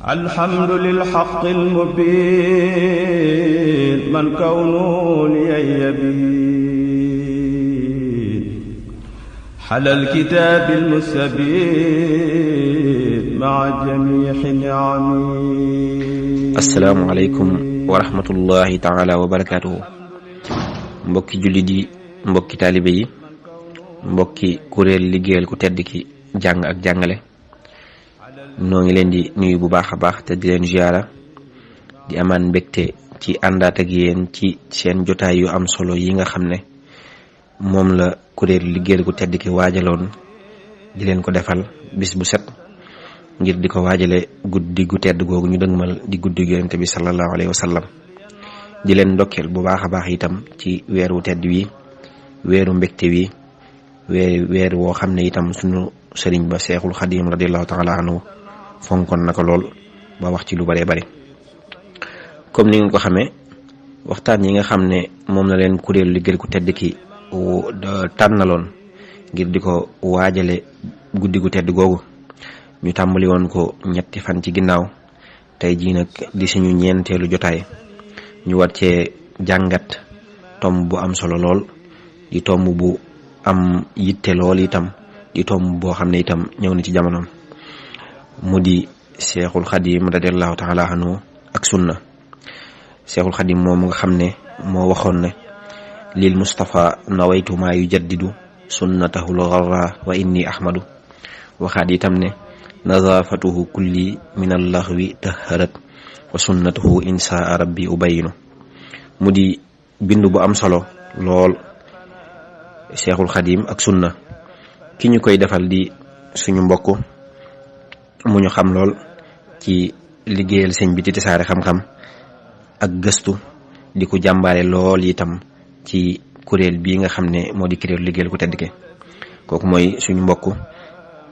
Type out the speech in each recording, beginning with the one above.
الحمد للحق المبين من كونه لي يبين حل الكتاب المستبين مع جميع نعمه. asalaamaaleykum wa rahmatullahi taala wa barakaatuhu. mbokki jullit yi, mbokki taalibe yi, mbokki kuréel liggéeyal ku tedd ki jàng ak jàngale, noo ngi leen di nuyu bu baax a baax te di leen ziyaara, di amaan mbégte ci àndaat ak yéen ci seen jotaay yu am solo yi nga xam ne moom la kuréel liggéeyal ku tedd ki waajaloon di leen ko defal bis bu set ngir di ko waajale guddi gu tedd googu ñu dëgmal di guddi yonent bi sallallahu alayhi wa sallam. di leen ndokkeel bu baax a baax itam ci weeru tedd wi, weeru mbégte wi, weer woo xam ne itam sunu sëriñ ba Seexul Xadiim radiyallahu taala anhu fonkoon na ko lool ba wax ci lu bare bare. comme ni ngeen ko xamee, waxtaan yi nga xam ne moom la leen kuréelu liggéey ku tedd ki tànnaloon ngir di ko waajale guddi gu tedd googu, ñu tàmbali woon ko ñetti fan ci ginnaaw. tey jii nag di suñu ñeenteelu jotaay, ñu war cee jàngat tomb bu am solo lool, di tomb bu am yitte lool itam, di tomb boo xam ne itam ñëw na ci jamonoom, mu di Seexul Xadiim radiyallahu taala anhu ak sunna. Seexul Xadiim moom nga xam ne moo waxoon ne lil Mustafa nawaytu maa yujaddidu sunnatahul gharra wa inni ahmadu. waxaat itam ne nazafatuhu kulli min allaghwi taharat wa sunnatuhu insaa rabbi ubayinu. mu di bind bu am solo lool, Seexul Xadiim ak sunna. ki ñu koy defal di suñu mbokk mu ñu xam lool ci liggéeyal sëñ bi di tasaare xam-xam ak gëstu, di ko jàmbaare lool itam ci kuréel bii nga xam ne moo di kuréel liggéeyal ku tedd ki. kooku mooy suñu mbokk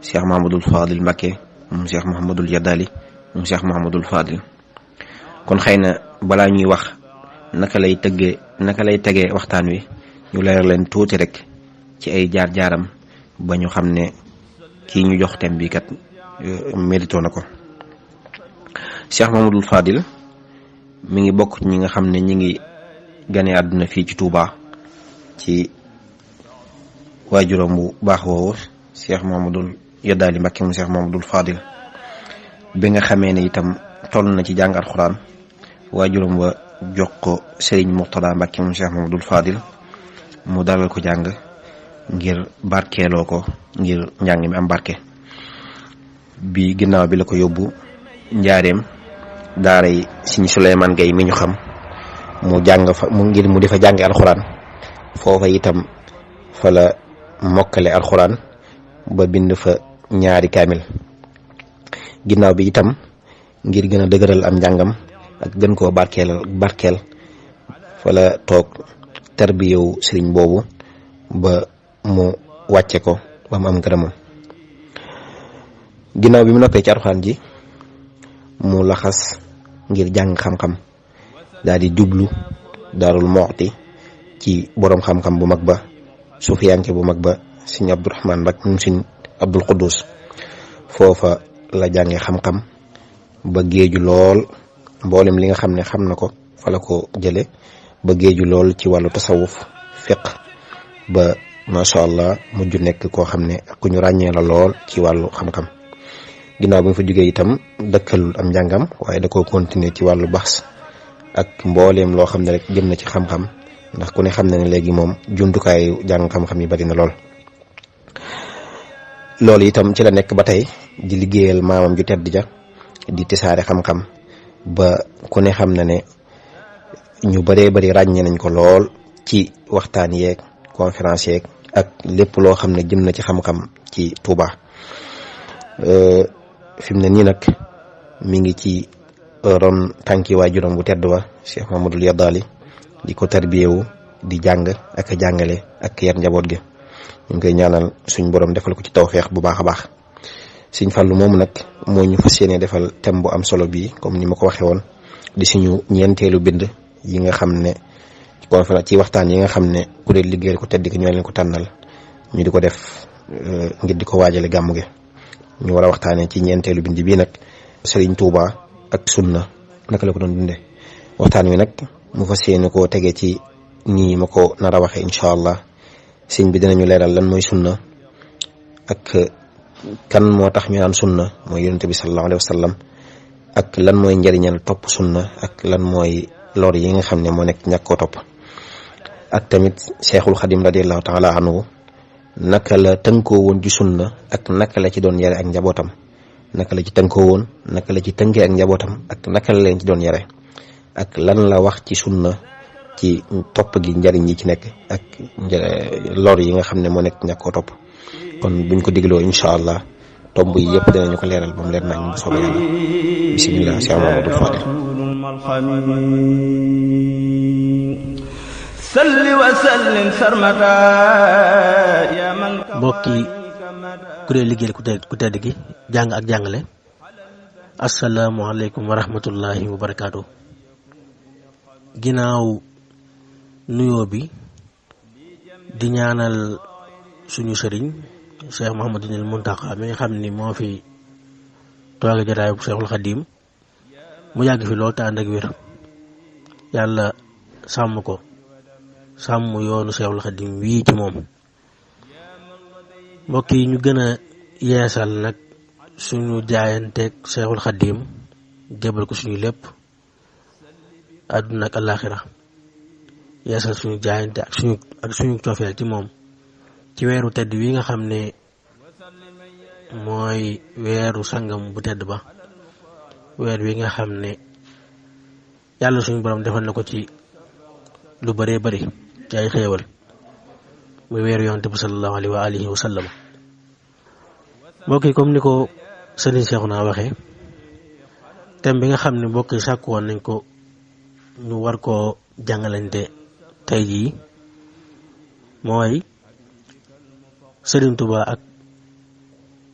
Cheikh Mahamadul Fadil Mbacké moom Cheikh Mahamadul Yadali moom Cheikh Mahamadul Fadil. kon xëy na balaa ñuy wax naka lay tegee waxtaan wi, ñu leeral leen tuuti rek ci ay jaar-jaaram ba ñu xam ne kii ñu jox thème bi kat mérito na ko. Cheikh Mahamadul Fadil mi ngi bokk ñi nga xam ne ñi ngi gane àdduna fii ci Touba ci waajuram bu baax woowu Cheikh Mahamadul Yadali Mbacké moom Cheikh Mahamadul Fadil. bi nga xamee ne itam toll na ci jàng alxuraan, waajuram wa jox ko Serigne Mourtada Mbacké moom Cheikh Mahamadul Fadil mu dalal ko jàng ngir barkeeloo ko, ngir njàng mi am barke. bi ginnaaw bi la ko yóbbu njaareem daaray Sëriñ Souleymane Gueye mi ñu xam, mu jàng fa ngir mu defa jàngi alxuraan. foofa itam fa la mokkale alxuraan ba bind fa 2 kaamil. ginnaaw bi itam ngir gën a dëgëral am njàngam ak gën koo barkeel fa la toog tarbiyewu sëriñ boobu ba mu wàcce ko ba mu am ngërëmam. ginnaaw bi mu noppee ci alxuraan ji, mu laxas ngir jàng xam-xam, daal di jublu Daarul Muxti ci boroom xam-xam bu mag ba, sufiyanke bu mag ba Sëriñ Abdurahmaan Mbacké moom Sëriñ Abdul Quddus. foofa la jànge xam-xam ba géeju lool, mboolem li nga xam ne xam na ko fa la ko jële ba géeju lool ci wàllu tasawuf, fiqh, ba masha Allah mujj nekk koo xam ne ku ñu ràññee la lool ci wàllu xam-xam. ginnaaw bi mu fa jógee itam dëkkalul am njàngam, waaye da koo continuer ci wàllu baxs ak mbooleem loo xam ne rek jëm na ci xam-xam, ndax ku ne xam na ne léegi moom jumtukaayu jàng xam-xam yi bari na lool. loolu itam ci la nekk ba tey di liggéeyal maamam ju tedd ja, di tisaare xam-xam ba ku ne xam na ne ñu baree bari ràññee nañ ko lool ci waxtaan yeeg conférence yeeg ak lépp loo xam ne jëm na ci xam-xam ci Touba. fi mu ne nii nag mi ngi ci ron tànki waajuram bu tedd wa Cheikh Mahamadul Yadali, di ko tarbiyewu, di jàng ak a jàngale ak yar njaboot gi. ñu ngi koy ñaanal suñ borom defal ko ci tawfeex bu baax a baax. Sëriñ Fallu moomu nag moo ñu fas yéene defal thème bu am solo bii, comme ni ma ko waxee woon, di suñu ñeenteelu bind yi nga xam ne ci waxtaan yi nga xam ne kuréel liggéeyal ko tedd ki ñoo leen ko tànnal ñu di ko def ngir di ko waajale gàmmu gi. ñu war a waxtaanee ci ñeenteelu bind bii nag Serigne Touba ak sunna naka la ko doon dunde waxtaan wi nag mu fas yéene koo tege ci nii ma ko nar a waxee incha allah sëñ bi dinañu leeral lan mooy sunna ak kan moo tax ñu naan sunna mooy yonente bi sallallahu alayhi wa sallam ak lan mooy njariñal topp sunna ak lan mooy lor yi nga xam ne moo nekk ñàkk koo topp ak tamit Cheikhul Khadim radiallahu taala anhu naka la tënkoo woon ci sunna ak naka la ci doon yare ak njabootam naka la ci tënkoo woon naka la ci tënkee ak njabootam ak naka la leen ci doon yare ak lan la wax ci sunna ci topp gi njariñ yi ci nekk ak lor yi nga xam ne moo nekk ñàkk koo topp kon buñ ko digloo incha allah tomb yi yëpp dinañu ko leeral ba mu leer nañ bu soobee yàlla bismillah Cheikh Mamadou Fadil salli wa sallim sarmata ya man mbokki kuréel liggéeyal ku tedd gi jàng ak jàngale asalaamaaleykum wa rahmatullahi wa barakaatu. ginnaaw nuyoo bi di ñaanal suñu sëriñ Cheikh Mouhamadul Mountakha mi nga xam ni moo fi tooge jotaayu Cheikhul Khadim mu yàgg fi lool te ànd ak wér yàlla sàmm ko sàmm yoonu Cheikhul Khadim wii ci moom. mbokk yi ñu gën a yeesal nag suñu jaayanteeg Cheikhul Khadim jébal ko suñu lépp àdduna ak àllaaxira yeesal suñu jaayante ak suñu cofeel ci moom ci weeru tedd wi nga xam ne mooy weeru sangam bu tedd ba weer wi nga xam ne yàlla suñu borom defal na ko ci lu bëree bëri ci ay xéewal muy weeru yonent bi sallallahu alayhi wa alihi wa sallam. mbokk yi comme ni ko sëriñ Cheikhouna waxee thème bi nga xam ne mbokk yi sàkk woon nañ ko ñu war koo jàngalante tey jii mooy Sëriñ Tuubaa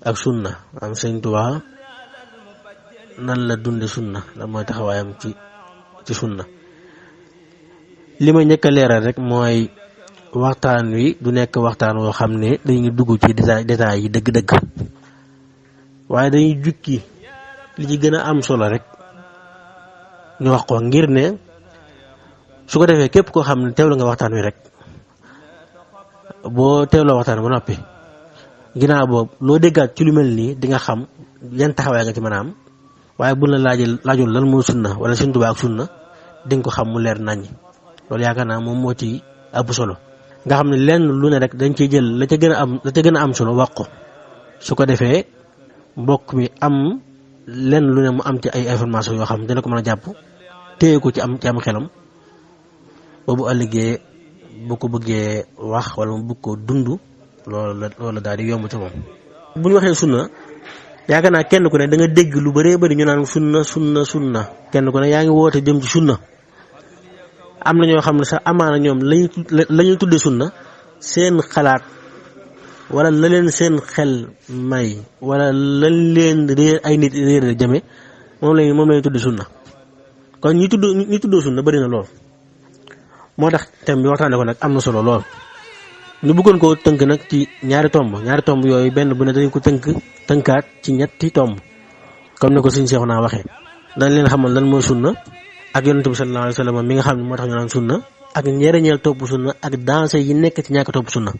ak sunna am Sëriñ Tuubaa nan la dunde sunna lan mooy taxawaayam ci sunna. li ma njëkk a leeral rek mooy waxtaan wi du nekk waxtaan woo xam ne dañuy dugg ci détails yi dëgg-dëgg waaye dañuy jukki li ci gën a am solo rek ñu wax ko ngir ne su ko defee képp koo xam ne teewlu nga waxtaan wi rek boo teewloo waxtaan ba noppi ginnaaw boobu loo déggaat ci lu mel nii di nga xam yan taxawaay nga ci mën a am waaye bu la laajoon lan mooy sunna wala Sëriñ Tuubaa ak sunna di nga ko xam mu leer naññ. loolu yaakaar naa moom moo ci ëpp solo nga xam ne lenn lu ne rek dañ ciy jël la ca gën a am solo wax ko su ko defee mbokk mi am lenn lu ne mu am ci ay information yoo xam dina ko mën a jàpp téye ko ci am xelam ba bu ëllëgee bu ko bëggee wax wala mu bëgg ko dund loolu daal di yomb ci moom. bu ñu waxee sunna yaakaar naa kenn ku ne da nga dégg lu bëree bëri ñu naan sunna kenn ku ne yaa ngi woote jëm ci sunna. am na ñoo xam ne sax amaana ñoom lañuy tudde sunna seen xalaat wala la leen seen xel may wala lañ leen réer ay nit réer jëme moom lañuy tudde sunna. kon ñi tuddoo sunna bari na lool moo tax thème bi waxtaane ko nag am na solo lool. ñu bëggoon koo tënk nag ci ñaari tomb yooyu benn bu ne dañ ko tënkaat ci ñetti tomb comme ni ko Sëriñ Cheikhouna waxee. dañ leen xamal lan mooy sunna ak yonent bi sallallahu alayhi wa sallam mi nga xam ne moo tax ñu naan sunna ak njëriñal topp sunna ak danger yi nekk ci ñàkk topp sunna.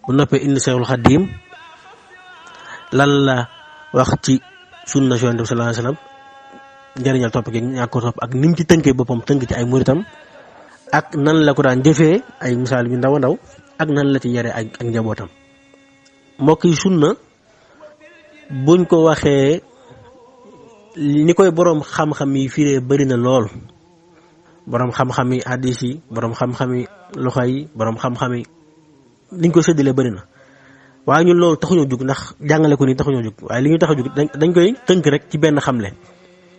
bu noppee indi Cheikhul Khadim lan la wax ci sunna si yonent bi sallallahu alayhi wa sallam njëriñal topp gi ñàkk ko topp ak ni mu ci tënkee boppam tënk ci ay muritam ak nan la ko daan jëfee ay misaal yu ndaw a ndaw ak nan la ci yare ak njabootam. mbokk yi sunna buñ ko waxee ni koy boroom xam-xam yi firee bari na lool boroom xam-xam yi hadiis yi boroom xam-xam yi luxa yi boroom xam-xam yi niñ ko séddalee bari na waaye ñun loolu taxuñoo jug ndax jàngale ko nii taxuñoo jug waaye li ñu tax a jug dañ koy tënk rek ci benn xamle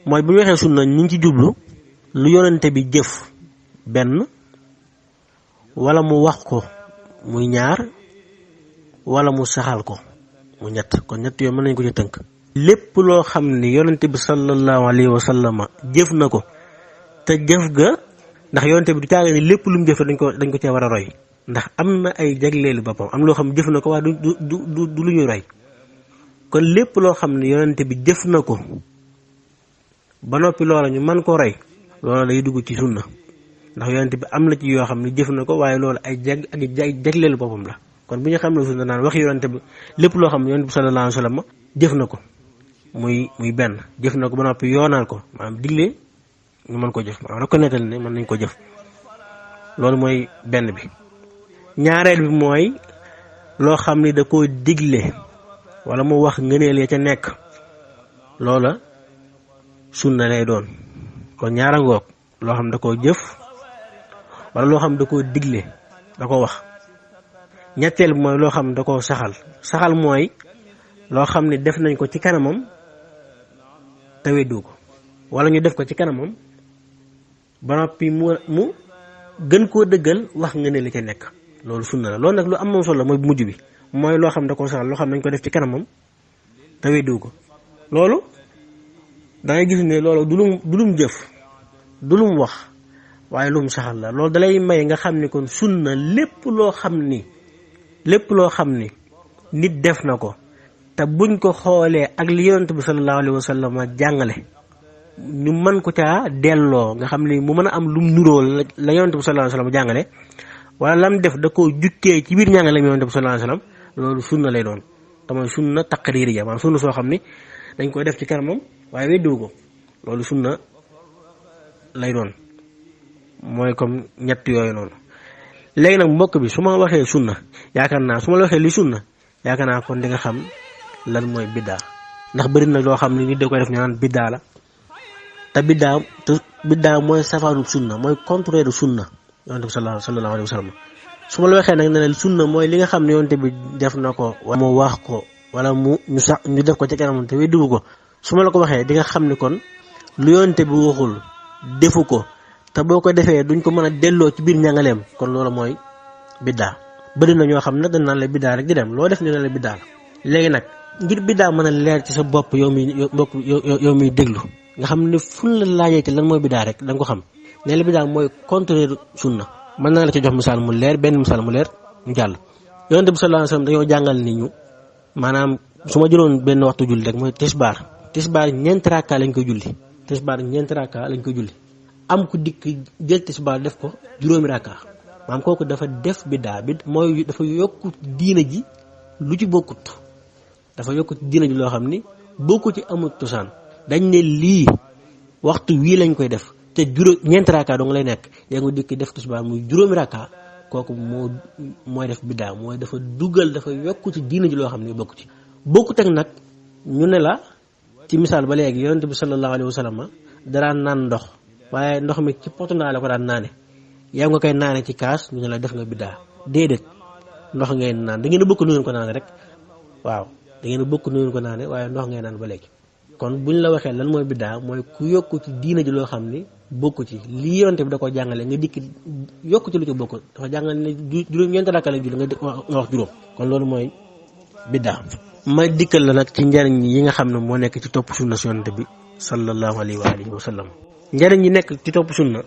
mooy bu ñu waxee sunna ñu ngi ci jublu lu yonente bi jëf benn wala mu wax ko muy ñaar wala mu saxal ko mu ñett kon ñett yooyu mën nañ ko ci tënk. lépp loo xam ne yonente bi sallallahu alayhi wa sallam jëf na ko te jëf ga ndax yonente bi du caaga ni lépp lu mu jëf dañ ko cee war a roy ndax am na ay jagleelu boppam am loo xam jëf na ko waaye du lu ñuy roy kon lépp loo xam ne yonente bi def na ko ba noppi loola ñu mën ko roy loola day dugg ci sunna ndax yonente bi am na ci yoo xam ne jëf na ko waaye loolu ay jagleelu boppam la kon bu ñu xam ne sunna naan wax yonente bi lépp loo xam ne yonente bi sallallahu alayhi wa sallam jëf na ko muy benn jëf na ko ba noppi yoonal ko maanaam digle ñu mën ko jëf maanaam reconnaître ne mën nañ ko jëf loolu mooy benn bi. ñaareel bi mooy loo xam ni da koo digle wala mu wax ngëneel ya ca nekk loola sunna lay doon kon ñaara ngoog loo xam da koo jëf wala loo xam da koo digle da ko wax. ñetteel bi mooy loo xam da koo saxal mooy loo xam ne def nañ ko ci kanamam te weddu ko wala ñu def ko ci kanamam ba noppi mu gën koo dëggal wax nga ne li ca nekk loolu sunna la. loolu nag lu am moom solo la mooy mujj bi mooy loo xam da koo saxal loo xam nañ ko def ci kanamam te weddu ko loolu da ngay gis ne loolu du lum jëf du lum wax waaye lum saxal la. loolu dalay may nga xam ni kon sunna lépp loo xam ni nit def na ko te buñ ko xoolee ak li yonent bi sallallahu alayhi wa sallam jàngale ñu mën ko caa delloo nga xam ni mu mën a am lum nuróo la yonent bi sallallahu alayhi wa sallam jàngale wala lam def da koo jukkee ci biir njàngale yonent bi sallallahu alayhi wa sallam loolu sunna lay doon te mooy sunna taqririya maanaam sunna soo xam ni dañ koy def ci kanamam waaye weddiwu ko loolu sunna lay doon mooy comme ñett yooyu noonu. léegi nag mbokk bi su ma waxee sunna yaakaar naa su ma la waxee li sunna yaakaar naa kon di nga xam lan mooy biddaa ndax bëri na loo xam ne nit da koy def ñu naan biddaa la te biddaa mooy safaanu sunna mooy contraire sunna yonent bi sallallahu alayhi wa sallam. su ma la waxee nag ne la sunna mooy li nga xam ne yonent bi def na ko wala mu wax ko wala ñu def ko ci kanam te weddiwu ko su ma la ko waxee di nga xam ne kon lu yonent bi waxul defu ko te boo ko defee duñ ko mën a delloo ci biir njàngaleem kon loolu mooy biddaa. bëri na ñoo xam ne dañ naan la biddaa rek di dem loo def ñu ne la biddaa la. léegi nag ngir biddaa mën a leer ci sa bopp yow miy déglu nga xam ne fu la laajee ci lan mooy biddaa rek da nga ko xam ne la biddaa mooy contraire sunna. mën naa la ci jox misaal mu leer benn misaal mu leer ñu jàll. yonent bi sallallahu alayhi wasallam dañoo jàngal nit ñu maanaam su ma jëloon benn waxtu julli rek mooy tisbaar ñeenti rakka lañ koy julli am ku dikk jël tisbaar def ko juróomi rakka maanaam kooku dafa def biddaa bi mooy dafa yokku diina ji lu ci bokkut dafa yokku diina ji loo xam ni bokku ci amul cosaan dañ ne lii waxtu wii lañ koy def te ñeenti rakka dong lay nekk yaa ngi dikk def tisbaar muy juróomi rakka kooku mooy def biddaa mooy dafa yokku ci diina ji loo xam ne bokku ci bokkut ak nag ñu ne la ci misaal ba léegi yonent bi sallallahu alayhi wa sallam daraan naan ndox waaye ndox mi ci potu naa la ko daan naane yow nga koy naane ci kaas ñu ne la def nga biddaa déedéet ndox ngeen naan da ngeen a bokk nu ngeen ko naane rek waaw da ngeen a bokk nu ngeen ko naane waaye ndox ngeen naan ba léegi. kon buñ la waxee lan mooy biddaa mooy ku yokku ci diina ji loo xam ni bokku ci lii yonte bi da ko jàngale nga dikk yokku ci lu ci bokku dafa jàngale ne juróom ñeenti rakka la julli nga wax juróom kon loolu mooy biddaa. ma dikkal la nag ci njariñ yi nga xam ne moo nekk ci topp sunna si yonte bi sallallahu alayhi wa sallam. njariñ yi nekk ci topp sunna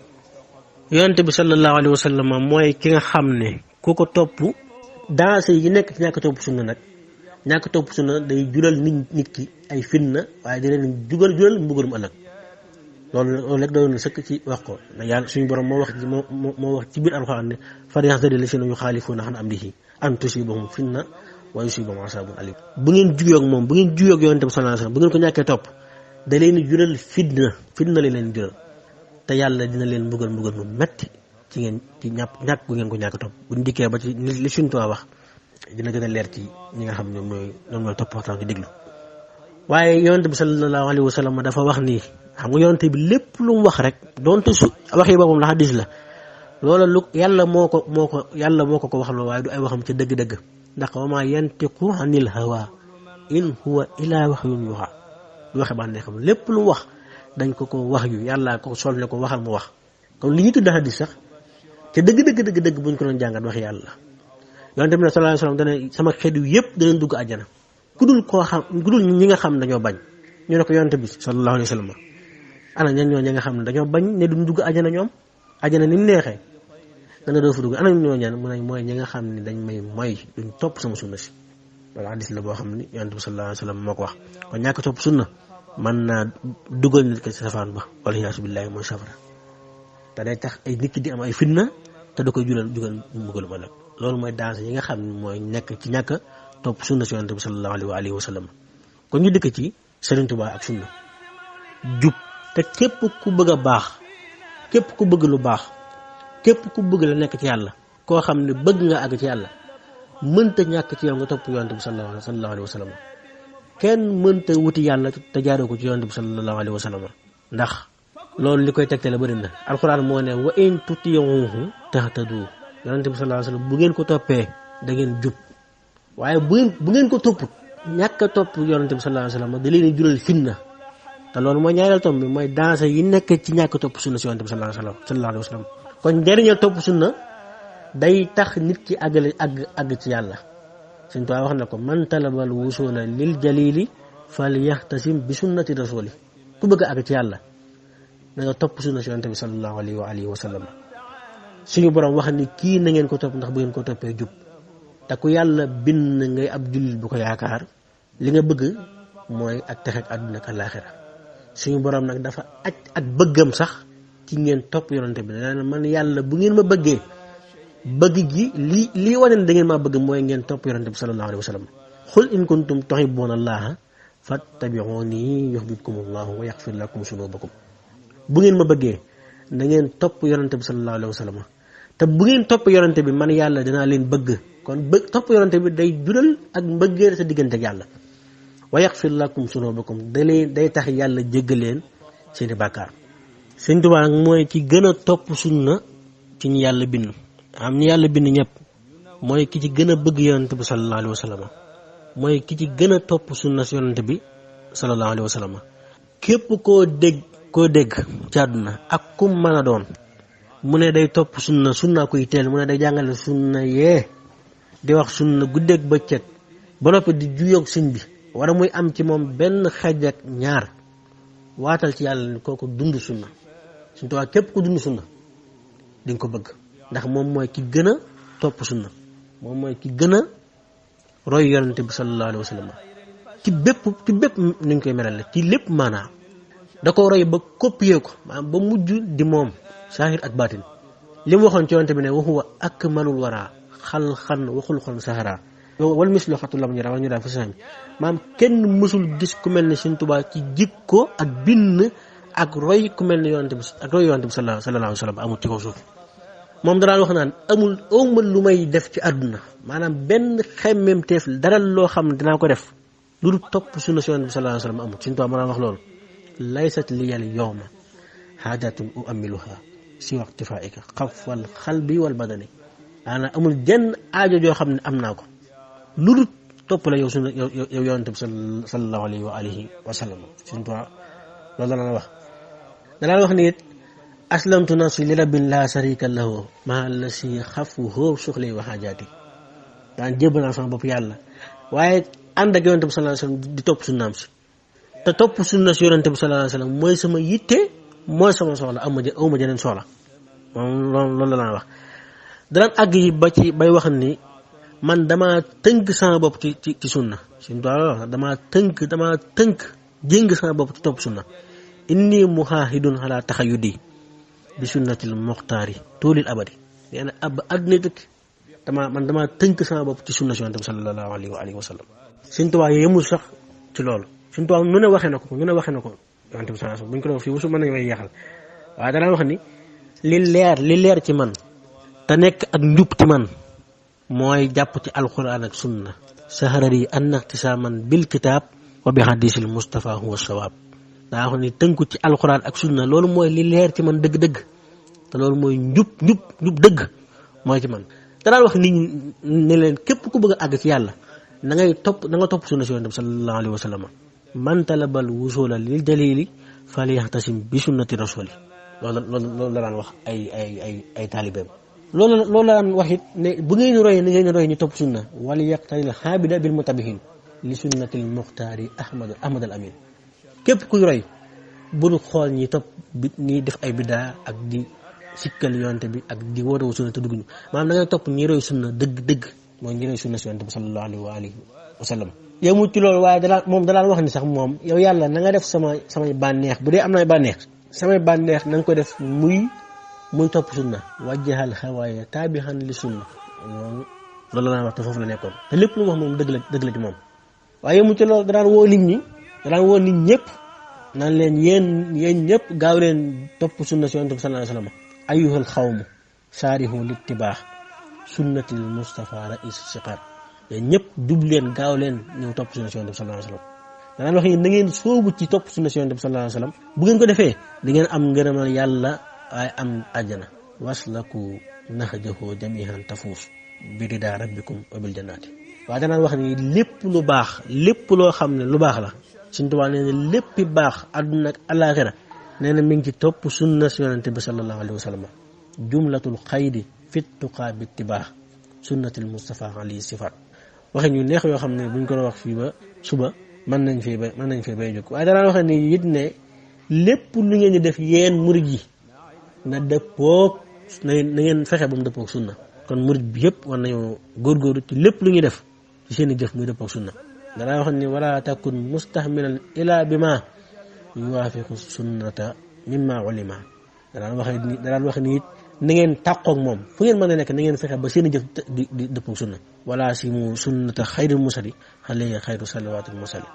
yonte bi sallallahu alayhi wa sallam mooy ki nga xam ne ku ko topp daase yi nekk ci ñàkk topp sunna nag ñàkk topp sunna day jural nit ki ay fitna waaye di leen jural mbugalum ëllëg loolu rek doon na sëkk ci wax ko yàlla suñu borom moo wax ci biir alxuraan ne falyahdari llaziina yuxaalifuuna an amrihi an tusibahum fitna wa yusibahum azaabun aliim. bu ngeen juyoo ak moom bu ngeen juyoo ak yonte bi sallallahu alayhi wa sallam bu ngeen ko ñàkkee topp da leen jural fitna la leen jural te yàlla dina leen mbugal mu metti ci ñàkk gu ngeen ko ñàkk topp buñ dikkee ba ci li suñ tuwaa wax dina gën a leer ci ñi nga xam ñoom ñooy topp waxtaan ki déglu. waaye yonte bi sallallahu alayhi wa sallam dafa wax nii xam nga yonte bi lépp lu mu wax rek donte waxi boppam la xadis la loola lu yàlla moo ko wax loo waaye du ay waxam ca dëgg-dëgg ndax wa maa yantiqu anil hawa in huwa illa wahyun yuha lu waxe baa ne xam lépp lu wax dañ ko wax yu yàlla ko sol ne ko waxal mu wax kon li ñu tudd hadis sax te dëgg buñ ko doon jàngat wax yàlla yonent bi sallallahu alayhi wasallam dana sama xeet yu yëpp danañ dugg àjjana ku dul ñi nga xam dañoo bañ ñu ne ko yonent bi sallallahu alayhi wasallam ana ñan ñoo ñi nga xam ne dañoo bañ ne duñ dugg àjjana ñoom àjjana ni mu neexee nga ne doo fa dugg ana ñoo ñan mu ne mooy ñi nga xam ne dañ may moy duñ topp sama sunna si wala hadis la boo xam ni yonent bi sallallahu alayhi wa sallam moo ko wax kon ñàkk topp sunna mën naa dugal nit ko ci safaan ba wala yaasu billahi mooy safara te day tax ay nit ki di am ay fitna te da koy jugal mbugal ma nag loolu mooy danger yi nga xam ne mooy nekk ci ñàkk topp sunna si yonent bi sallallahu alayhi wa sallam kon ñu dëkk ci Sëriñ Tuubaa ak sunna jub te képp ku bëgg a baax képp ku bëgg lu baax képp ku bëgg la nekk ci yàlla koo xam ne bëgg nga àgg ci yàlla mënta ñàkk ci yow nga topp yonent bi sallallahu alayhi wa sallam kenn mënta wuti yàlla te jaaroo ko ci yonent bi sallallahu alayhi wa sallam ndax loolu li koy tegtale bëri na alxuraan moo ne wa in tutii'uuhu tahtadu yonent bi sallallahu alayhi wa sallam bu ngeen ko toppee da ngeen jub waaye bu ngeen ko topp ñàkk a topp yonent bi sallallahu alayhi wa sallam da leen di jural fitna te loolu mooy ñaareel tom bi mooy danger yi nekk ci ñàkk topp sunna si yonent bi sallallahu alayhi wa sallam kon njëriñal topp sunna day tax nit ki àgg ci yàlla Sëñ Tuubaa wax na ko man talabal wusula lil jalili fal yaxtasim bi sunnati rasuli ku bëgg a àgg ci yàlla da nga topp sunna si yonent bi sallallahu alayhi wa sallam suñu borom wax ni kii na ngeen ko topp ndax bu ngeen ko toppee jub te ku yàlla bind ngay ab jullit bu ko yaakaar li nga bëgg mooy ak texe ak àdduna ak àllaaxira suñu borom nag dafa aj ak bëggam sax ci ngeen topp yonent bi dana man yàlla bu ngeen ma bëggee bëgg gi lii wane ne da ngeen maa bëgg mooy ngeen topp yonent bi sallallahu alayhi wa sallam xul in kuntum tuhibbuuna allaha fattabi'uuni yuhbibkumullahu wa yaghfir lakum zunubakum bu ngeen ma bëggee da ngeen topp yonent bi sallallahu alayhi wa sallam te bu ngeen topp yonent bi man yàlla dinaa leen bëgg kon topp yonent bi day jural ak mbëggeel sa diggante ak yàlla wa yaghfir lakum zunubakum day tax yàlla jéggal leen seeni bàkkaar Sëñ Tuubaa nag mooy ki gën a topp sunna ci ñi yàlla bind am ñi yàlla bind ñëpp mooy ki ci gën a bëgg yonent bi sallallahu alayhi wa sallam mooy ki ci gën a topp sunna si yonent bi sallallahu alayhi wa sallam képp koo dégg ci àdduna ak kum mën a doon mu ne day topp sunna kuy teel mu ne day jàngale sunna yee di wax sunna guddeeg bëccëg ba noppi di juyoog sëñ bi wala muy am ci moom benn xej ak ñaar waatal ci yàlla ni kooku dund sunna Sëñ Tuubaa képp ku dund sunna di nga ko bëgg ndax moom mooy ki gën a topp sunna moom mooy ki gën a roy yonente bi sallallahu alayhi wa sallam ci bépp ni ñu koy melal ci lépp maanaam da ko roy ba copier ko maanaam ba mujj di moom saahir ak baatin li mu waxoon ci yonente bi ne wa huwa akmalul wara xalqan wa xulqan sahara wal mislu xatu lam ñu raa wala ñu daa fa sami maam kenn mësul gis ku mel ne Sëñ Tuubaa ci jikko ak bind ak roy ku mel ne yonente bi ak roy yonente bi sallallahu alayhi wa sallam amul ci kaw suuf moom danaa wax naan awma lu may def ci àdduna maanaam benn xemmemteef dara loo xam ne dinaa ko def lu dul topp sunna si yonente bi sallallahu alayhi wa sallam amul Sëñ Tuubaa mën wax loolu laysat liyal yawma haadatun u'ammiluha si waqtifaika xafwal xalbi wal badani maanaam amul jenn aajo joo xam ne am naa ko lu dul topp la yow sunna yow yonente bi sallallahu alayhi wa alihi wa sallam Sëñ Tuubaa loolu danaa wax ni it aslamtu nafsi li rabbin la sharika lahu maa la si xafuhu suxli wa xaajaati daan jébbal naa sama bopp yàlla waaye ànd ak yonente bi sallallahu alayhi wa sallam di topp sunnaam si te topp sunna si yonente bi sallallahu alayhi wa sallam mooy sama yitte mooy sama soxla awma jeneen soxla moom loolu la wax danaan àgg yi ba ci bay wax ni man dama tënk sama bopp ci sunna Sëñ Tuubaa wax dama tënk jéng sama bopp ci topp sunna inni muhaahidun ala taxayudi bi sunnatil muxtaari tuulil abadi nee na adduna tukki dama tënk sama bopp ci sunna si yonente bi sallallahu alayhi wa sallam Sëñ Tuubaa yemul sax ci loolu Sëñ Tuubaa nu ne waxee na ko yonente bi sallallahu alayhi wa sallam bu ñu ko doon fii wusu mën nañu way yeexal waaye danaa wax ni li leer ci man te nekk ak njub ci man mooy jàpp ci alquran ak sunna saharari an ixtisaaman bil kitaab wa bi hadisil Mustafa huwa sawaab daa wax ni tënku ci alquran ak sunna loolu mooy li leer ci man dëgg-dëgg te loolu mooy njub dëgg mooy ci man danaa wax nit ñi ne leen képp ku bëgg a àgg ci yàlla na nga topp sunna si yonent bi sallallahu alayhi wa sallam man talabal wusula lil jalili falyaxtasim bi sunnati rasuli loolu la daan wax ay taalibeem loolu la daan wax it ne bu ngeen roy ni ngeen roy ñu topp sunna wala yaqtanil xaabida bil mutabihin li sunnatil muxtaari ahmad al amin képp kuy roy bul xool ñi topp ñi def ay biddaa ak di sikkal yonte bi ak di wootewu sunna te dugguñu maanaam da ngay topp ñi roy sunna dëgg mooy ñi roy sunna si yonte bi sallallahu alayhi wa sallam. yemut ci loolu waaye danaan wax ni sax moom yow yàlla na nga def samay bànneex bu dee am na bànneex samay bànneex na nga ko def muy topp sunna wajjahal xawaaya taabixan li sunna loolu la wax te foofu la nekkoon te lépp lu wax moom dëgg la ci moom. waaye yemut ci loolu danaan woo nit ñëpp naan leen yéen ñëpp gaaw leen topp sunna si yonent bi sallallahu alayhi wa sallam ayyuhal xawmu saarihu littibaax sunnatil Mustafa rais siqaar yéen ñëpp jub leen gaaw leen ñëw topp sunna si yonent bi sallallahu alayhi wa sallam danaan wax yéen na ngeen soobu ci topp sunna si yonent bi sallallahu alayhi wa sallam bu ngeen ko defee di ngeen am ngërëmal yàlla waaye am àjjana waslaku nahjahu jamihan tafuus bi ridaa rabbikum wa bil jannaati. waaye danaan wax ni lépp lu baax lépp loo xam ne lu baax la Sëñ Tuubaa nee na léppi baax àdduna ak alaaxira nee na mi ngi ci topp sunna si yonente bi sallallahu alayhi wa sallam jumlatul xaydi fit tuqaa bi tibaax sunnatil Mustafa alayhi sifaat waxe ñu neex yoo xam ne buñ ko wax fii ba suba mën nañ fee bay jóg. waaye danaan wax ni it ne lépp lu ngeen di def yéen murid yi na dëppoog na ngeen fexe ba mu dëppoog sunna kon murid bi yëpp war nañoo góorgóorlu ci lépp lu ñuy def ci seen i jëf muy dëppoog sunna. danaa wax ni wala takun mustahmilan ila bima yuwaafiqu sunnata mimma ulima danaan wax ni it na ngeen tàqoog moom fu ngeen mën a nekk na ngeen fexe ba seen i jëf di dëppoog sunna wala si mu sunnata xayrul musali alayhi xayru salawaatul musali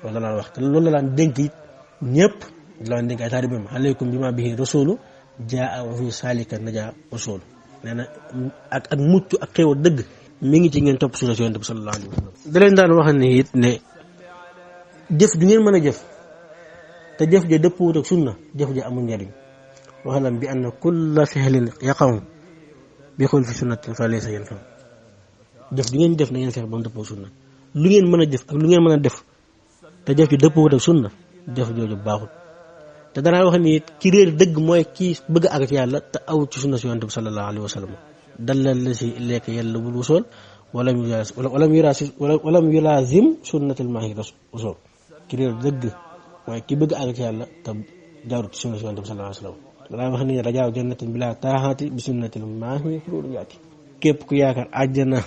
loolu la daan wax te loolu la daan dénk it ñëpp la daan dénk ay taalibeem alaykum bima bihi rasulu jaa wa fi salika naja rasulu nee na ak mucc ak xéewal dëgg mi ngi ci ngeen topp sunna si yonent bi sallallahu alayhi wa sallam. da leen daan wax ni it ne jëf du ngeen mën a jëf te jëf ja dëppwut ak sunna jëf ja amul njariñ waxalam bi anna kulla fi'lin yaqaw bi xulfi sunnatin fa laysa yanfa jëf du ngeen def na ngeen fexe ba mu dëppoo sunna lu ngeen mën a jëf ak lu ngeen mën a def te jëf ji dëppwut ak sunna jëf jooju baaxut. te danaa wax ni ki réer dëgg mooy kii bëgg a àgg ci yàlla te aw ci sunna si yonent bi sallallahu alayhi wa sallam dalal la si lekk yàlla bul wusool walam yulaazim sunnatul maahi wusool ki réer dëgg mooy ki bëgg àgg ci yàlla te jaarut ci sunna si yonent bi sallallahu alayhi wa sallam danaa wax ni rajaaw jannatin bilaa taaxaati bi sunnatil maahi xuruuru jaati képp ku yaakaar àjjana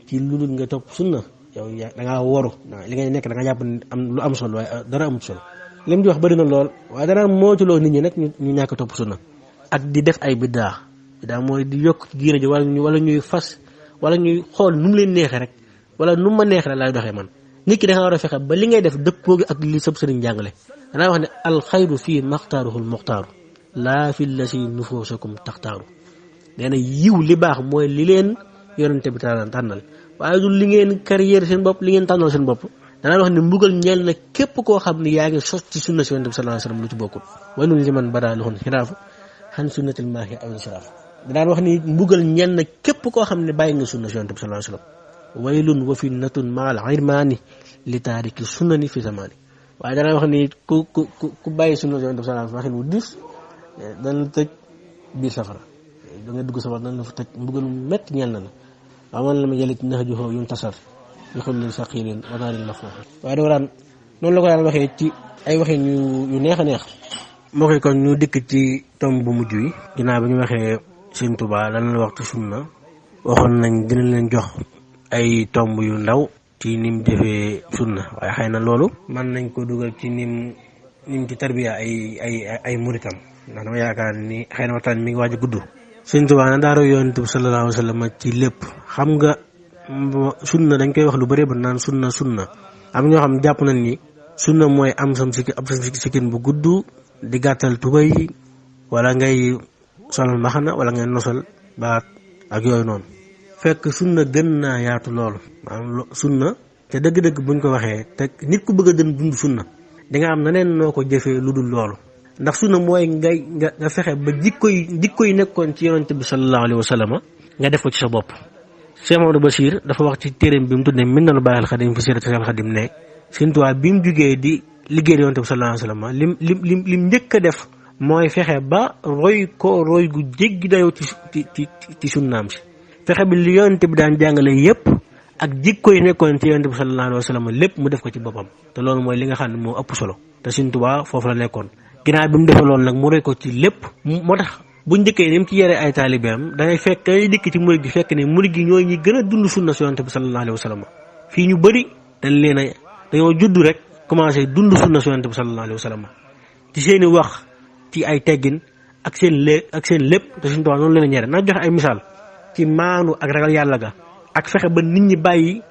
ci lu dul nga topp sunna yow da ngaa waru li ngay nekk da nga jàpp am lu am solo waaye dara amut solo. li mu di wax bëri na lool waaye danaa moytuloo nit ñi nag ñu ñàkk topp sunna ak di def ay biddaa mooy di yokk ci diine ji wala ñuy fas wala ñuy xool nu mu leen neexee rek wala nu mu ma neexee rek laay doxee man nit ki da nga war a fexe ba li ngay def dëppoo gi ak li sëb sëriñ jàngale. danaa wax ne alxayru fii maxtaaruhul muxtaaru laa fi la si nufuusakum taxtaaru nee na yiw li baax mooy li leen yonente bi tànnal waaye du li ngeen carrière seen bopp li ngeen tànnal seen bopp. danaa wax ne mbugal ñeel na képp koo xam ne yaa ngi sos ci sunna si yonent bi sallallahu alayhi wa sallam lu ci bokkul waylun liman badaa lahu xilaafu xan sunnatil maahi aw insiraaf danaan wax ni mbugal ñeel na képp koo xam ne bàyyi nga sunna si yonent bi sallallahu alayhi wa sallam waylun wa finnatun maal irmaani li taariki sunnani fi zamaani waaye danaa wax ni ku bàyyi sunna si yonent bi sallallahu alayhi wa sallam waxin wu diis dana la tëj biir safara da nga dugg safara dana la fa tëj mbugal métti ñeel na la aman la ma jëlit nahjuhu yuntasar li xul leen saqiirin wadaaril mafoox waaye doo daan noonu la ko daan waxee ci ay waxin yu neex a neex. moo koy kon ñu dikk ci tomb bu mujj yi ginnaaw bi ñu waxee Sëñ Tuubaa lan la wax ci sunna waxoon nañ dinañ leen jox ay tomb yu ndaw ci nim jëfee sunna waaye xëy na loolu mën nañ ko dugal ci nim ci tarbiya ay muritam ndax dama yaakaar ni xëy na waxtaan mi ngi waaj a gudd. Sëñ Tuubaa na daaro Yonent bi sallallahu alayhi wa sallam ci lépp xam nga sunna dañ koy wax lu bëree ba naan sunna am ñoo xam jàpp nañ ni sunna mooy am sam sikkin bu gudd di gàttal tubay wala ngay solal mbaxana wala ngay nosal baat ak yooyu noonu fekk sunna gën naa yaatu loolu maanaam sunna te dëgg-dëgg buñ ko waxee te nit ku bëgg a dund sunna di nga am naneen noo ko jëfee lu dul loolu ndax sunna mooy nga fexe ba jikko yi nekkoon ci yonent bi sallallahu alayhi wa sallam nga def ko ci sa bopp. Cheikh Mamadou Bachir dafa wax ci téeréem bi mu tuddee Minanul Baaqil Xadiim fi siirati Seexul Xadiim ne Sëñ Tuubaa bi mu jugee di liggéey yonent bi sallallahu alayhi wa sallam lim njëkk a def mooy fexe ba roy gu jéggi dayoo ci sunnaam si fexe bi li yonent bi daan jàngale yépp ak jikko yi nekkoon ci yonent bi sallallahu alayhi wa sallam lépp mu def ko ci boppam te loolu mooy li nga xam ne moo ëpp solo te Sëñ Tuubaa foofu la nekkoon ginnaaw bi mu defee loolu nag mu roy ko ci lépp moo tax bu njëkkee ni mu ci yare ay taalibeem dangay fekk dangay dikk ci murid gi fekk ne murid gi ñooy ñi gën a dund sunna si yonent bi sallallahu alayhi wa sallam fii ñu bëri dañoo judd rek commencé dund sunna su Yonent bi sallallahu alayhi wa sallam ci seeni wax ci ay teggin ak seen lépp te Sëriñ Tuubaa noonu leen ñere na joxe ay misaal ci maanu ak ragal yàlla ga ak fexe ba nit ñi bàyyi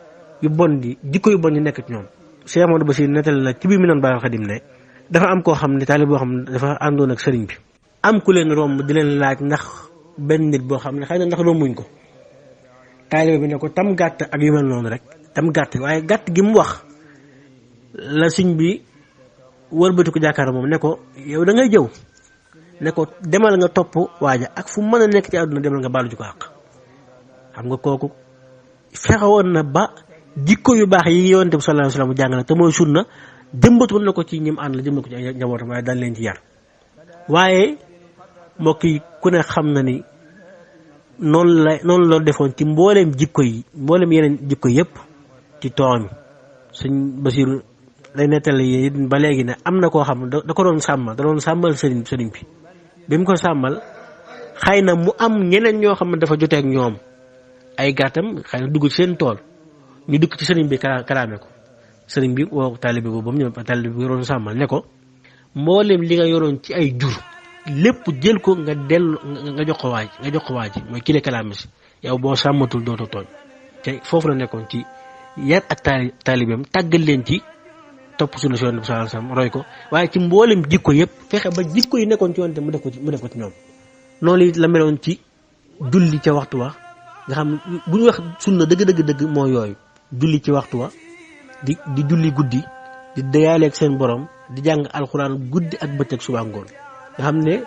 yu bon di jikko yu bon di nekk ci ñoom. Cheikh Amadou Bassir nettali na ci biir mi noon bàyyi Xadim ne dafa am koo xam ne taalib boo xam ne dafa àndoon ak sëriñ bi am ku leen romb di leen laaj ndax benn nit boo xam ne xëy na ndax rombuñ ko taalibe bi ne ko tam gàtt ak yu mel noonu rek tam gàtt waaye gàtt gi mu wax la sëñ bi wëlbati ko jàkkaar moom ne ko yow da ngay jëw ne ko demal nga topp waaja ak fu mën a nekk ci àdduna demal nga baalu ji ko àq. xam nga kooku fexewoon na ba jikko yu baax yi Yonent bi sallallahu alayhi wasallam jàngale te mooy sunna jëmbatu na ko ci ñim ànd la jëmbat ko ci ay njabootam waaye daal leen ci yar. waaye mbokk yi ku ne xam na ni noonu la defoon ci mbooleem jikko yi mbooleem yeneen jikko yëpp ci tooñ Sëñ Basiru lay nettali yi ba léegi ne am na koo xam da ko doon sàmmal sëriñ bi mu ko sàmmal xëy na mu am ñeneen ñoo xam ne dafa jotee ak ñoom ay gàttam xëy na dugg ci seen tool ñu dugg ci sëriñ bi karaame ko sëriñ bi woo taalibe boobu ba mu ñëw taalibe bi yoroon sàmmal ne ko mbooleem li nga yoroon ci ay jur lépp jël ko nga dellu nga jox ko waaj mooy kile kalaame si yow boo sàmmatul dootoo tooñ te foofu la nekkoon ci yar ak taalibeem tàggal leen ci topp sunna si Yonent bi sallallahu alayhi wasallam roy ko waaye ci mboolem jikko yëpp fexe ba jikko yi nekkoon ci Yonent mu def ko ci ñoom. noonu it la meloon ci julli ca waxtu wa nga xam bu ñu wax sunna dëgg moo yooyu julli ci waxtu wa di julli guddi di dayaaleeg seen borom di jàng alxuraan guddi ak bëccëg suba ngoon nga xam ne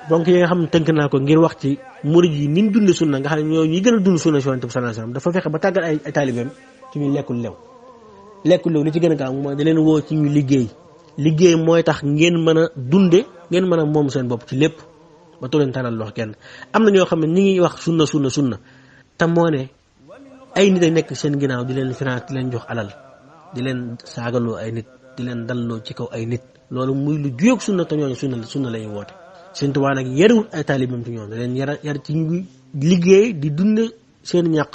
donc yi nga xam ne tënk naa ko ngir wax ci murid yi ni ñu dund sunna nga xam ne ñoo ñi gën a dund sunna si Yonent bi sallallahu alayhi wasallam dafa fexe ba tàggal ay taalibeem ci ñu lekkul lew li ci gën a gaaw mooy da leen woo ci ñu liggéey mooy tax ngeen mën a dunde ngeen mën a moom seen bopp ci lépp ba too leen tànnal loxo kenn. am na ñoo xam ne ñi ngi wax sunna te moo ne ay nit a nekk seen ginnaaw di leen finance di leen jox alal di leen saagaloo ay nit di leen dalloo ci kaw ay nit loolu muy lu juyoog sunna te ñooñu sunna lañuy woote. Sëriñ Tuubaa nag yarewul ay taalibeem ci ñoom da leen yar ci ñu liggéey di dunde seen ñàq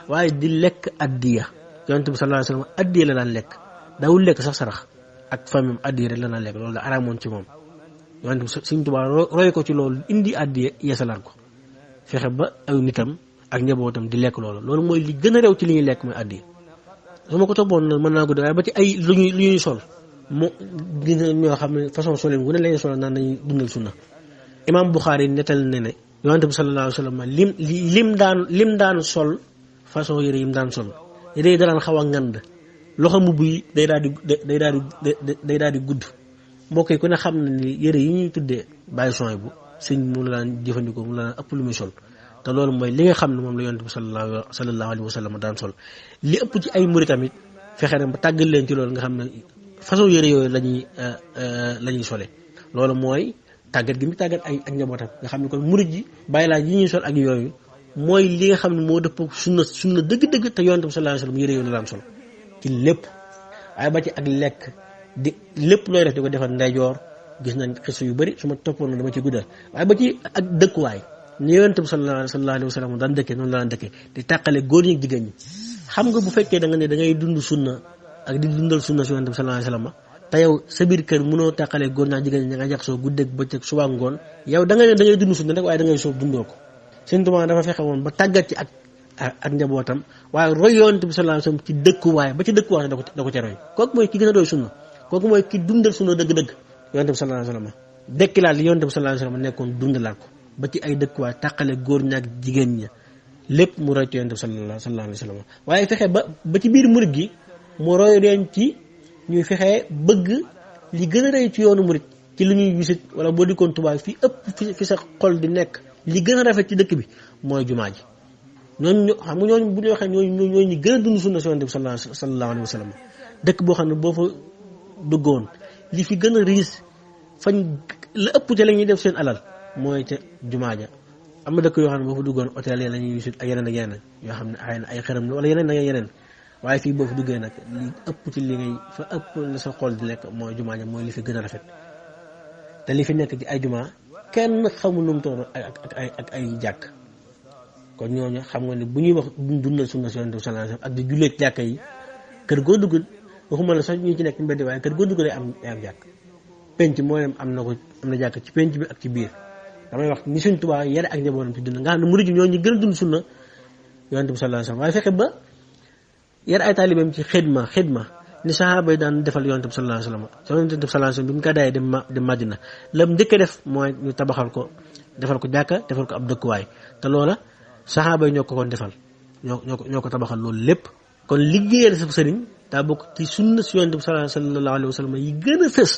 waaye di lekk addiya. Yonent bi sallallahu alayhi wasallam addiya la daan lekk daawul lekk sax sarax ak famille addiya rek la daan lekk loolu da araamoon ci moom. Yonent bi Sëriñ Tuubaa roy ko ci loolu indi addiya yeesalaat ko fexe ba ay nitam ak njabootam di lekk loolu mooy li gën a réew ci li ñuy lekk mooy addiya. su ma ko toppoon nag mën naa ko def waaye ba ci ay lu ñuy sol mu gis ñoo xam ne façon solin gu ne lañuy sol naan dañuy dundal sunna. Imam Bukhari nettal ne Yonent bi sallallahu alayhi wasallam lim daan sol façon yére yim daan sol. yére yi daan xaw a ngand loxo mbubb yi day daal di gudd mbokk yi ku ne xam na ni yére yi ñuy tuddee bàyyi soin bu sëñ mu la daan jëfandikoo mu la daan ëpp lu muy sol te loolu mooy li nga xam ne moom la Yonent bi sallallahu alayhi wa sallam daan sol li ëpp ci ay murid tamit fexe na ba tàggal leen ci loolu nga xam ne façon yére yooyu la ñuy sole loolu mooy tàggat gi mu tàggat ay ak njabootam nga xam ne kon murid ji bàyyi laa yi ñuy sol ak yooyu mooy li nga xam ne moo dëpp sunna dëgg-dëgg te Yonent bi sallallahu alayhi wasallam yére yoon la daan sol ci lépp waaye ba ci ak lekk di lépp looy def di ko defal ndeyjoor gis nañ xis yu bari su ma toppoon dama ci guddal waaye ba ci ak dëkkuwaay ni Yonent bi sallallahu alayhi wasallam daan dëkkee noonu la daan dëkkee di tàqale góor ñi ak jigéen ñi xam nga bu fekkee da nga ne da ngay dund sunna ak di dundal sunna si Yonent bi sallallahu alayhi wasallam te yow sa biir kër mënoo tàqale góor ñi ak jigéen ñi nga jax soo guddeeg bëccëg suba ngoon yow da nga ne da ngay dund sunna rek waaye da ngay soob dundoo ko. Sëriñ Tuubaa dafa fexe woon ba tàggat ci ak njabootam waaye roy Yonent bi sallallahu alayhi wasallam ci dëkkuwaay ba ci dëkkuwaay da ko ca roy kooku mooy ki gën a doy sunna kooku mooy ki dundal sunna dëgg-dëgg Yonent bi sallallahu alayhi wasallam dekkilaat li Yonent bi sallallahu alayhi wasallam nekkoon dundalaat ko ba ci ay dëkkuwaay tàqale góor ñi ak jigéen ña lépp mu roy ci Yonent bi sallallahu alayhi wasallam waaye fexe ba ci biir murid gi mu roy leen ci ñuy fexe bëgg li gën a rëy ci yoonu murid ci li ñuy wisit wala boo dikkoon Tuubaa fi ëpp fi sa xol di nekk li gën a rafet ci dëkk bi mooy jumaa ji ñooñu xam nga ñooñu bu ñu waxee ñooñu ñi gën a dund sunna si Yonent bi sallallahu alayhi wa sallam dëkk boo xam ne boo fa duggoon li fi gën a riis fañ la ëpp ca la ñuy def seen alal mooy ca jumaa ja am na dëkk yoo xam ne boo fa duggoon hôtel yi la ñuy wisit ak yeneen yoo xam ne xëy na ay xërëm la wala yeneen waaye fii boo fa duggee nag li ëpp ci li ngay fa ëpp la sa xol di lekk mooy jumaa ja mooy li fi gën a rafet te li fi nekk ci ay jumaa kenn xamul lu mu toll ak ay jàkk kon ñooñu xam nga ne bu ñuy wax dundal sunna si Yonent bi sallallahu alayhi wasallam ak di jullee ci jàkka yi kër goo dugg waxuma la sax ñu ci nekk mbedd waaye kër goo dugg day am jàkk penc mooy am na jàkk ci penc bi ak ci biir damay wax ni Sëriñ Tuubaa yare ak njabootam ci dund nga xam ne murid ñoo ñu gën a dund sunna yonent bi sallallahu alayhi wasallam waaye fexe ba yar ay taalibeem ci xidma ni saxaaba yi daan defal yonent bi sallallahu alayhi wasallam yonent bi sallallahu alayhi wasallam bi mu gàddaayee dem Madina lam njëkk a def mooy ñu tabaxal ko defal ko jàkka defal ko ab dëkkuwaay te loola saxaaba yi ñoo ko defal ñoo ko tabaxal loolu lépp kon liggéeyal sa sëriñ daa bokk ci sunna si yonent bi sallallahu alayhi wasallam yi gën a fës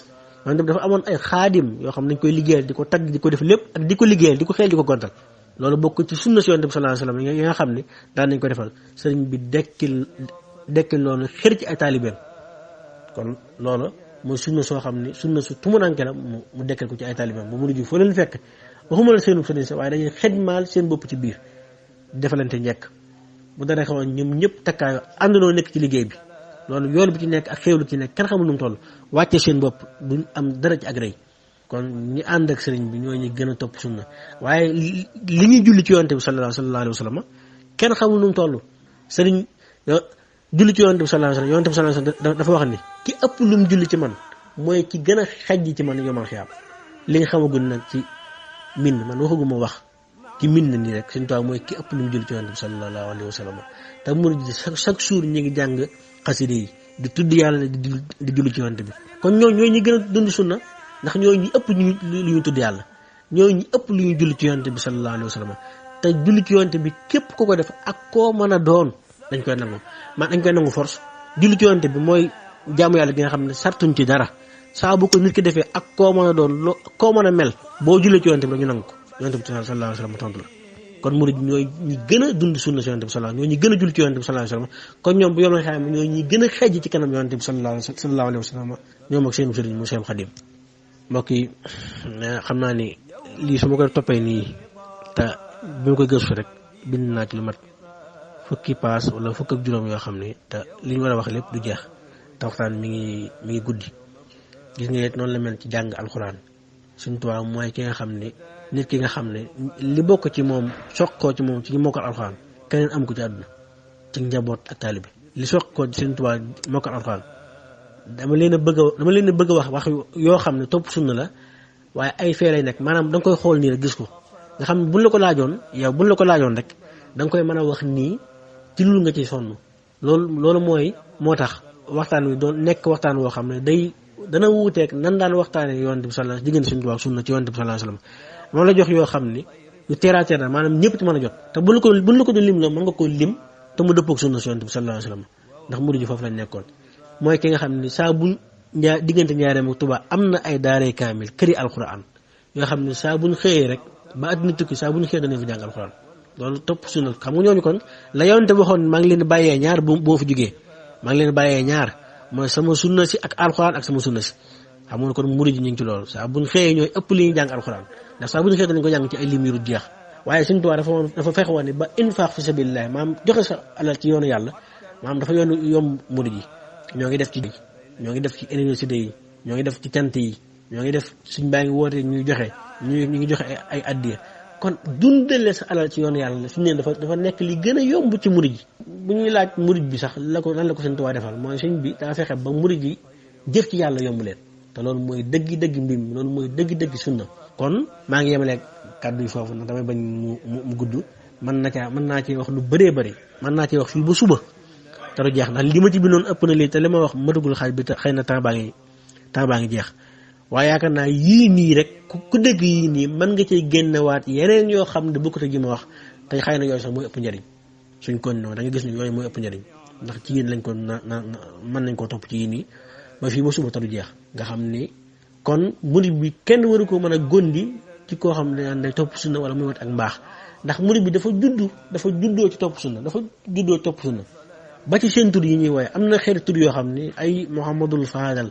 yonent bi dafa amoon ay xaadim yoo xam ne dañ koy liggéeyal di ko tagg di ko def lépp ak di ko liggéeyal di ko xeel di ko gontal loolu bokk ci sunna si yonent bi sallallahu alayhi wasallam yi nga xam ne daan nañ ko defal sëriñ bi dekkil loolu xër ci ay taalibeem kon loolu mooy sunna soo xam ne sunna su tumuranke la mu dekkal ko ci ay taalibeem bu mu foo leen fekk waxuma la seenu sëriñ sax waaye dañuy xedmaal seen bopp ci biir defalante njekk bu dara xawoon ñoom ñëpp takkaayo àndandoo nekk ci liggéey bi loolu yool bi ci nekk ak xéewlu ci nekk kenn xamul nu mu toll wàcce seen bopp duñ am dara ci ak rëy kon ñi ànd ak sëriñ bi ñoo ñu gën a topp sunna waaye li ñuy julli ci yonte bi sallallahu alayhi wa sallam kenn xamul nu mu toll sëriñ julli ci yonte bi sallallahu alayhi wa sallam dafa wax ni ki ëpp lu mu julli ci man mooy ki gën a xajj ci man yomal xiyaam li nga xamagul nag ci min man waxaguma wax ci min na nii rek Sëriñ Tuubaa mooy ki ëpp lu mu julli ci yonte bi sallallahu alayhi wa sallam te murid ji chaque jour ñu ngi jàng xaside yi di tudd yàlla di julli ci yonte bi kon ñooñu ñi gën a dund sunna ndax ñooñu ñi ëpp lu ñu tudd yàlla ñooñu ñi ëpp lu ñu julli ci yonte bi sallallahu alayhi wa sallam te julli ci yonte bi képp ku ko def ak koo mën a doon dañ koy nangu force julli ci yonte bi mooy jaamu yàlla gi nga xam ne sartuñ ci dara saa bu ko nit ki defee ak koo mën a doon koo mën a mel boo jullee ci yonte bi dañu nangu ko yonte bi sallallahu alayhi wa sallam tontu la kon murid ñooy ñi gën a dund sunna si yonte bi sallallahu ñooy ñi gën a julli ci yonte bi sallallahu alayhi wa sallam kon ñoom bu yoon xam ñooy ñi gën a xejj ci kanam yonte bi sallallahu alayhi wa sallam ñoom ak seen sëriñ mu Seex Xaadim mbokk yi xam naa ni lii su ma koy toppee nii te bi ma koy gëstu rek bind naa ci lu mat fukki paas wala fukk ak juróom yoo xam ne te li ñu war a wax lépp du jeex te waxtaan mi ngi guddi gis nga it noonu la mel ci jàng alxuraan Sëriñ Tuubaa mooy ki nga xam ne nit ki nga xam ne li bokk ci moom soqoo ci moom ci ñu mokkal alxuraan keneen am ko ci àdduna ci njaboot ak taalibe li soqoo ci Sëriñ Tuubaa mokkal alxuraan dama leen a bëgg a wax yoo xam ne topp sunna la waaye ay fee lay nekk maanaam da nga koy xool nii rek gis ko nga xam ne buñ la ko laajoon rek da nga koy mën a wax nii ci lu nga ci sonn loolu moo tax waxtaan wi doon nekk waxtaan woo xam ne dana wuuteeg nan daan waxtaanee yonent bi sallallahu alayhi wasallam diggante Sëriñ Tuubaa ak sunna ci yonent bi sallallahu alayhi wasallam moom la jox yoo xam ne yu terre à terre maanaam ñëpp ci mën a jot te buñ la ko doon lim la mën nga koo lim te mu dëppoog sunna si yonent bi sallallahu alayhi wasallam ndax murid ji foofu lañ nekkoon mooy ki nga xam ne saa buñ diggante Njaaréem ak Tuubaa am na ay daaray kaamil këri alxuraan yoo xam ne saa buñ xëyee rek ba àddina tukki saa buñ xëyee danañ fi jàng alxuraan loolu topp sunna xam nga ñooñu kon la yonent waxoon maa ngi leen bàyyee ñaar boo fi jugee maa ngi leen bàyyee ñaar mooy sama sunna si ak alxuraan ak sama sunna si xam nga kon murid yi ñu ngi ci loolu saa buñ xëyee ñooy ëpp li ñuy jàng alxuraan ndax saa buñ xëyee danañ ko jàng ci ay lim yu jeex waaye Sëriñ Tuubaa dafa fexe woon ne ba infaq fi sabilillah maam joxe sa alal ci yoonu yàlla maam dafa yomb murid yi ñoo ngi def ci université yi ñoo ngi def ci cant yi ñoo ngi def suñ baa ngi woote ñuy joxe ñu ngi joxe ay addiya kon dundale sa alal ci yoonu yàlla suñu ne dafa nekk li gën a yomb ci murid yi bu ñuy laaj murid bi sax lan la ko Sëriñ Tuubaa defal mooy sëñ bi daa fexe ba murid yi jëf ci yàlla yomb leen te loolu mooy dëgg mbir mi loolu mooy dëgg sunna kon maa ngi yemaleeg kàddu yi foofu nag damay bañ mu gudd mën naa ci wax lu bëree bëri mën naa ci wax fii ba suba te du jeex ndax li ma ci bindoon ëpp na lii te li ma wax matugul xaaj bi te xëy na temps baa ngi jeex waaye yaakaar naa yii nii rek ku dégg yii nii mën nga cay génnewaat yeneen yoo xam ne bokkut ak gi ma wax te xëy na yooyu sax mooy ëpp njëriñ suñ kon noonu da nga gis ne yooyu mooy ëpp njëriñ ndax ci yéen lañ ko mën nañ koo topp ci yii nii ba fii ba suba te du jeex nga xam ni kon murid bi kenn waru ko mën a gondi ci koo xam ne day topp sunna wala muy wat ak mbaax ndax murid bi dafa juddoo ci topp sunna ba ci seen tur yi ñuy wooye am na xeeti tur yoo xam ni ay Muhammadul Fadal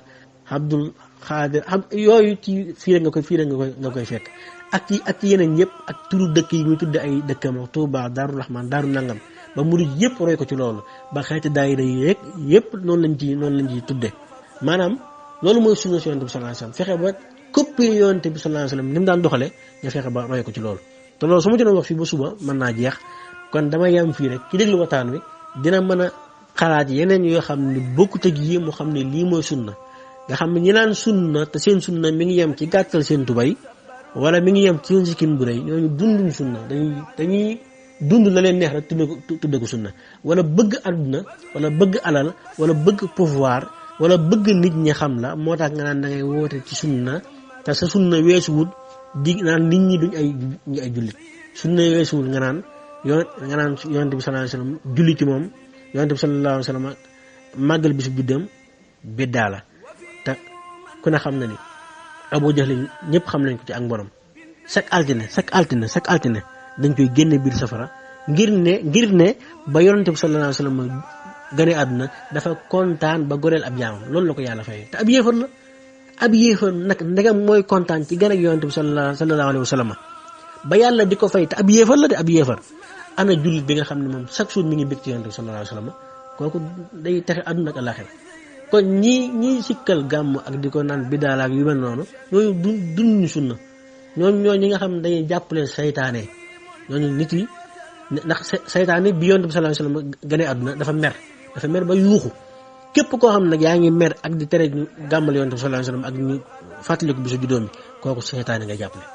Abdul Xaadir yooyu ci fii rek nga koy fekk ak ci yeneen yëpp ak turu dëkk yi muy tudde ay dëkkam Tuuba Daaru Rahmaan Daaru Nangam ba murid yëpp roy ko ci loolu ba xeeti daayira yi rek yëpp noonu lañ ci tudde maanaam loolu mooy sunna si yonent bi sallallahu alayhi wasallam fexe ba coppee yonent bi sallallahu alayhi wasallam ni mu daan doxale nga fexe ba roy ko ci loolu te loolu su ma ci doon wax fii ba suba mën naa jeex kon damay yam fii rek ki déglu waxtaan wi dina mën a xalaat yeneen yoo xam ne bokkut ak yi mu xam ne lii mooy sunna nga xam ne ñi naan sunna te seen sunna mi ngi yem ci gàttal seen tubay wala mi ngi yem ci seen sikkin bu rëy ñooñu dunduñ sunna dañuy dund la leen neex rek tudde ko sunna wala bëgg àdduna wala bëgg alal wala bëgg pouvoir wala bëgg nit ñi xam la moo tax nga naan da ngay woote ci sunna te sa sunna weesuwul di naan nit ñi duñ ay jullit sunna weesuwul nga naan yonent bi sallallahu alayhi wasallam julli ci moom yonent bi sallallahu alayhi wasallam màggal bisu juddam biddaa la te ku ne xam na ni Abu Jahl ñëpp xam nañ ko ci ak mborom chaque altine dañ koy génne biir safara ngir ne ba yonent bi sallallahu alayhi wasallam gane àdduna dafa kontaan ba goreel ab jaamam loolu la ko yàlla fay te ab yéefar nag ndegam mooy kontaan ci gane ak yonent bi sallallahu alayhi wasallam ba yàlla di ko fay te ab yéefar la de ab yéefar ana jullit bi nga xam ne moom chaque jour mi ngi bëgg ci yonent bi sallallahu alayhi wasallam kooku day texe àdduna ak àllaxira kon ñii sikkal gàmm ak di ko naan bidaala ak yu mel noonu ñooñu dunduñu sunna ñooñu ñi nga xam ne dañuy jàppale saytaane ñooñu nit yi ndax saytaane bi yonent bi sallallahu alayhi wasallam gane àdduna dafa mer ba yuuxu képp koo xam nag yaa ngi mer ak di tere ñu gàmmal yonent bi sallallahu alayhi wasallam ak ñu fàttaliku bisu juddóom bi kooku saytaane nga jàppale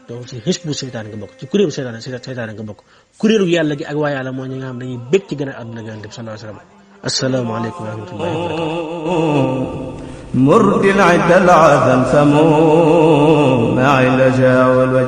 donc ci xisbu seytaane nga bokk ci kuréelu seytaane nga bokk kuréelu yàlla gi ak waa yàlla moo ñi nga xam dañuy bég ci gën a àdduna yonent bi sallallahu alayhi wasallam assalaamu aleykum wa rahmatullahi wa barakatuh murdil idal azam samu ma'il jawal wa